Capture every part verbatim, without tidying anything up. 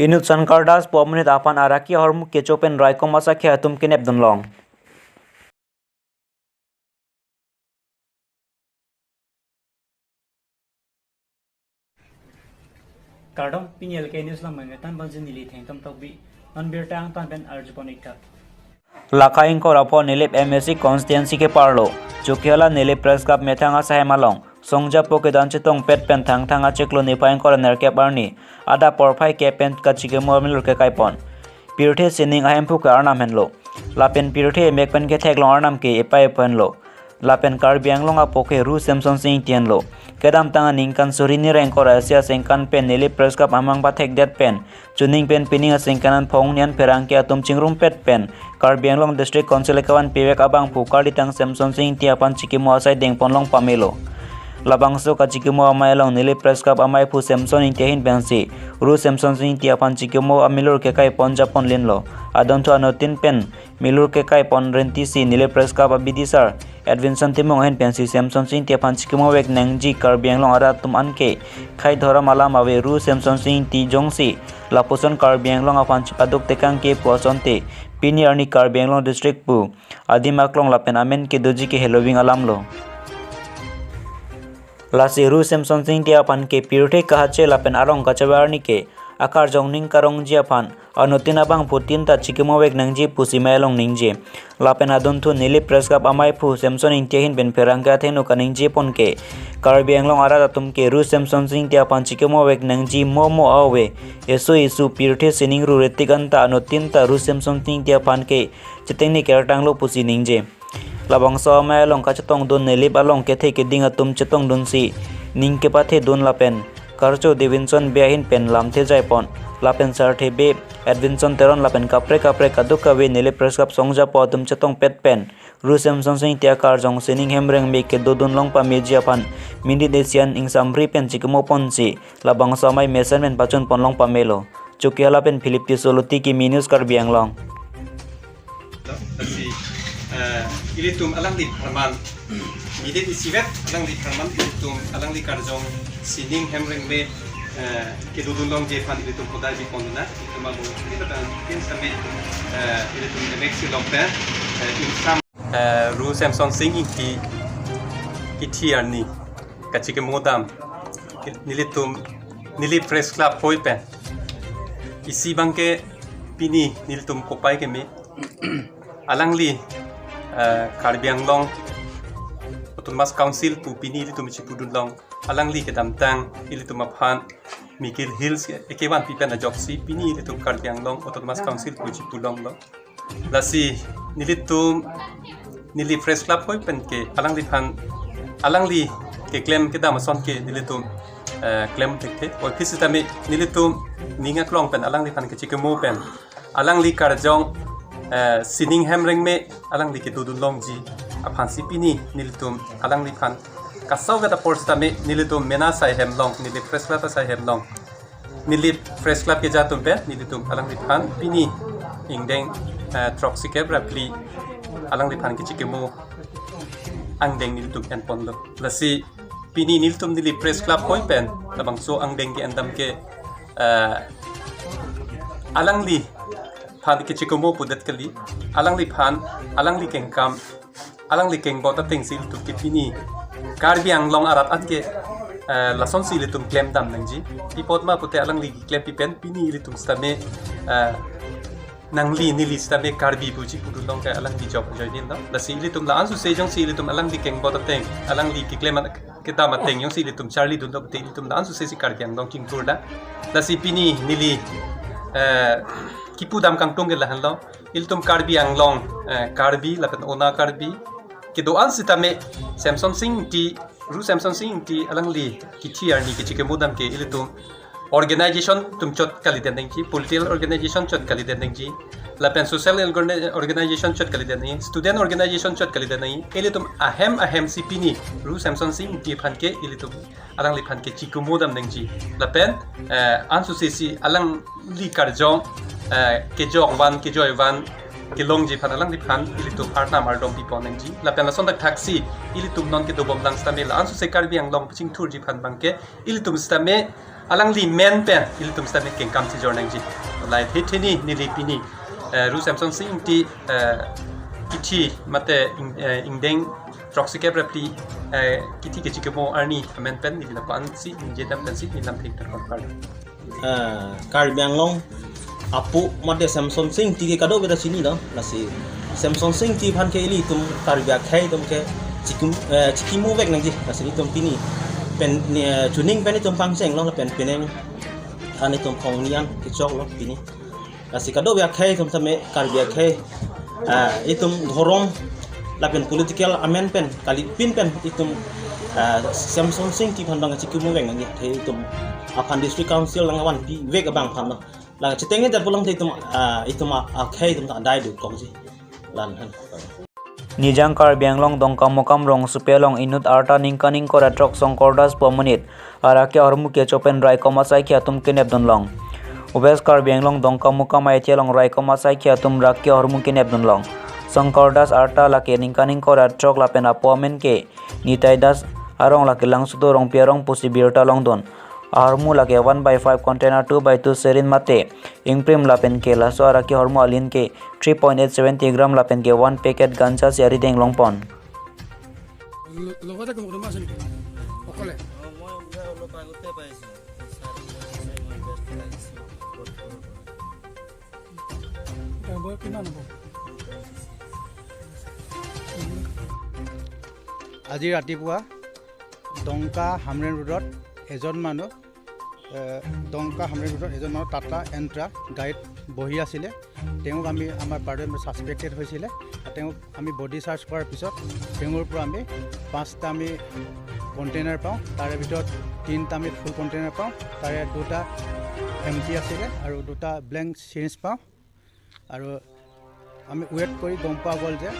Inut Shankar Das pu amonit aphan araki ahormu kecho pen raikom asakhi atum kenep dunlong. Kardom, pini L K News lang mengetan banjin neli Thengtom Tokbi, non birta angtan pen arjupon ikthak. Lakha ingkoi ra pho Nilip M A C constituency keparlo Chokihola Nilip Press Club methang asahem along songjapo kedo-an chetongpet pen Thangthang achiklo niphai ingkoi ra nerkep arni adap porphai kep pen kachikimo amilur kekaipon. Pirthe sining ahemphu ke Arnam henlo. Lapen pirthe emek pen ketheklong Arnam ke epai ephenlo. Lapen Karbi Anglong apo ke Ru Semsonsing Ingti henlo. Kedamtang aningkan suri ni ra ingkoi ra isi asengkan pen Nilip Press Club amang pathekdet pen chuning pen pining asengkan an phongni an pherangke atum chingrumpet pen Karbi Anglong District Council kevan pivek abangphu karditang Semsonsing Ingti aphan chikimo asai dengponlong pamelo. Labangso kachikimo amei along Nilip Press Club ameiphu Semson Ingti ahin pensi Ru Semsonsing Ingti aphan chikimo amilur kekaipon japon linlo. Adunthu anuttin pen milur kekaipon rentisi Nilip Press Club abidisar Edvinson Timung ahin pensi Semsonsing Ingti aphan chikimo vek nangji Karbi Anglong arat atum anke khei dhorom alam ave, Ru Semsonsing Ingti jongsi lapuson Karbi Anglong aphan chipaduk tekang ke pu asonte pini arni Karbi Anglong District pu adim aklong lapen amen kedoji ke heloving alamlo. Lasi Ru Semsonsing Ingti aphan ke pirthe kahache lapen arong kachevar arni ke akarjong ning karongji aphan anuttin abangphutin ta chikimo vek nangji pusi amei along ningje. Lapen adunthu Nilip Press Club ameiphu Semson Ingti ahin pen pherangke athengno kaningjepon ke Karbi Anglong arat atum ke Ru Semsonsing Ingti aphan chikimo vek nangji mo mo ave. Eso eso pirthe sining ru retik anta anuttin ta Ru Semsonsing Ingti aphan ke chetengne kertanglo pusi ningje. Labangso amei along kachetongdun Nilip along kethe keding atum chetongdunsi ning kepathedun lapen karcho Devinson Bey ahin pen lamthe jaipon lapen sarthe Bey Edvinson Teron lapen kaprek kaprek kadokave Nilip Press Club songjapo atum chetongpet pen Ru Semsonsing Ingti akarjong sining hemreng me kedodunlong pameji aphan minit isi an ingsamri pen chikimoponsi labangso amei mesen pen pachunponlong pamelo. Chokihola pen Philip Tisso, Luti Kimi News, Karbi Anglong. Lasi, eh, ilitum alangli apharman, minit isivet alangli apharman ilitum alangli karjong sining hemreng me, eh, kedodunlongji aphan ilitum hodai bipon duna, ilitum abo, ilitum pen, eh, ilitum next lokte, eh, ingsam. Eh, Ru Semsonsing Ingti kithi arni kachikimo dam nelitum, Nilip Press Club hoi pen isi abangke pini nelitum kopai keme alangli, eh, Karbi Anglong Autonomous Council pu pini ilitum chipudunlong, alangli kedamtang ilitum aphan Mikir Hills ke ekevan pipen ajoksi pini ilitum Karbi Anglong Autonomous Council pu chipulonglo. Lasi nelitum Nilip Press Club hoi pen ke alangliphan, alangli keklem kedam ason ke nelitum, eh, klem thekthe. Oi phi sitame nelitum ning aklong pen alangliphan kachikimo pen alangli karjong, eh, sining hemreng me alangli kedodunlongji aphansi pini nelitum alangliphan kasavet apor sitame nelitum mena asai hem along, Nilip Press Club asai hem along, Nilip Press Club keja atum pen nelitum alangliphan pini ingdeng, eh, throksikep ra phli alangliphan kachikimo angdeng nelitum enponlo. Lasi pini nelitum Nilip Press Club hoi pen labangso angdeng ke-endam ke, eh, alangliphan kachikimo pudet kali, alangliphan, alangli kengkam, alangli kengbot atengsi ilitum ke pini Karbi Anglong arat an ke, eh, lasonsi ilitum klemdam nangji. Pi apot ma pute alangli keklem pipen pini ilitum sitame, eh, nangli neli sitame Karbi puji pudunlong ke alangli jok joinin lo. Lasi ilitum la-an suse jongsi ilitum alangli kengbot ateng, alangli keklem an-, kedam ateng jongsi ilitum charlidunlo pute ilitum la-an suse si Karbi Anglong chingthur da. Lasi pini neli, eh, kipudam kangtung ke lahenlo. Ilitum Karbi Anglong, eh, Karbi lapen Ona Karbi kedo-an sitame Semsonsing Ingti, Ru Semsonsing Ingti alangli kithi arni kachikimo dam ke ilitum organization atum chot kalidet nangji, political organization chot kalidet nangji, lapen social orga-, organization chot kalidet nangji, student organization chot kalidet nangji, ilitum ahem ahem si pini Ru Semsonsing Ingti aphan ke ilitum alangliphan kachikimo dam nangji. Lapen, eh, ansose si alangli karjong, eh, kejok van, kejoi van, kelongji aphan alangliphan ilitum arnam ardom pipon nangji. Lapen lason thakthak si ilitum non kedobom lang sitame la ansose Karbi Anglong chingthurji aphan abangke ilitum sitame Alangli men pen ilitum sitame kengkam si jor nangji. Lahei thetheni neli pini, eh, Ru Semson Sing Ingti, eh, kithi mate ing-, eh, ingdeng throksi kep ra phli, eh, kithi kechikimo arni amen pen neli lapu-an si ningje dam pen si neli lam thek ter kon par. Eh, Karbi Anglong apo mate Semson Sing Ingti ke kadokave ta chinilo, lasi Semson Sing Ingti aphan ke ilitum Karbi akhei atum ke chikim, eh, chikimo vek nangji, lasi ilitum pini pen, eh, chuning pen itum pangcheng lo lapen penang an itum khongni an kechok lo pini. Lasi kadokave akhei atum tame Karbi akhei, ah, itum dhorom lapen political amen pen kalipin pen itum, ah, Semson Sing Ingti aphan bang chikimo vek nangji, athe itum aphan District Council nangvanpi vek abang aphan lo. La chetengdet pulang te itum, ah, itum a-, akhei atum ta adai dokokji. La-an han. Nijang Karbi Anglong Dongkamukam rongsopi along inut arta ningkan ingkoi ra throk Songkor Das pu amonit arake ahormu kecho pen raikom asaikhi atum kenepdunlong. West Karbi Anglong Dongkamukam aiti along raikom asaikhi atum arake ahormu kenepdunlong. Songkor Das arta lake ningkan ingkoi ra throk lapen apo amen ke Nitai Das arong lake Langsodo Rongpi arong pusi birta longdun. Ahormu lake one by five container, two by two siren mate ingprim lapen ke laso arake ahormu alin ke three point eight seventy gram lapen ke one packet ganja si arideng longpon. ল-, লগতে কোনোবা আছে নেকি? অকলে? অ, মই, মই অলপ আগতে পাইছোঁ। ছাৰ, মই বেষ্ট লাগিছে। এতিয়া বয়স কিমান হ'ব? আজি ৰাতিপুৱা ডংকা হামৰেণ ৰোডত এজন মানুহ, এ, ডংকা হামৰেণ ৰোডত এজন মানুহ টাটা এণ্ট্ৰা গাড়ীত বহি আছিলে। তেওঁক আমি, আমাৰ পাৰ্টিয়ে ছাছপেক্টেড হৈছিলে। আৰু তেওঁক আমি বডি চাৰ্চ কৰাৰ পিছত তেওঁৰ পৰা আমি পাঁচটা আমি কণ্টেইনাৰ পাওঁ, তাৰে ভিতৰত তিনিটা আমি ফুল কণ্টেইনাৰ পাওঁ, তাৰে দুটা এম টি আছিলে আৰু দুটা ব্লেংক চিৰিঞ্জ পাওঁ। আৰু আমি ৱেইট কৰি গম পোৱা গ'ল যে,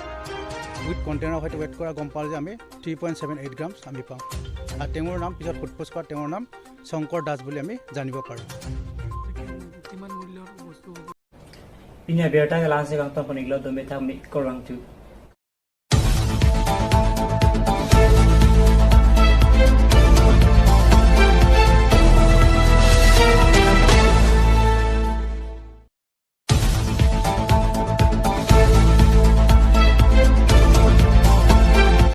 উইথ কণ্টেইনাৰৰ সৈতে ৱেইট কৰা গম পালোঁ যে আমি three point seven eight grams আমি পাওঁ। আৰু তেওঁৰ নাম পিছত সোধ পোছ কৰা, তেওঁৰ নাম শংকৰ দাস বুলি আমি জানিব পাৰোঁ। কিমান মূল্যৰ বস্তু হ'ব? Pini abirta ke la-ansi kangton pon-iklo, dome thak me korang chu.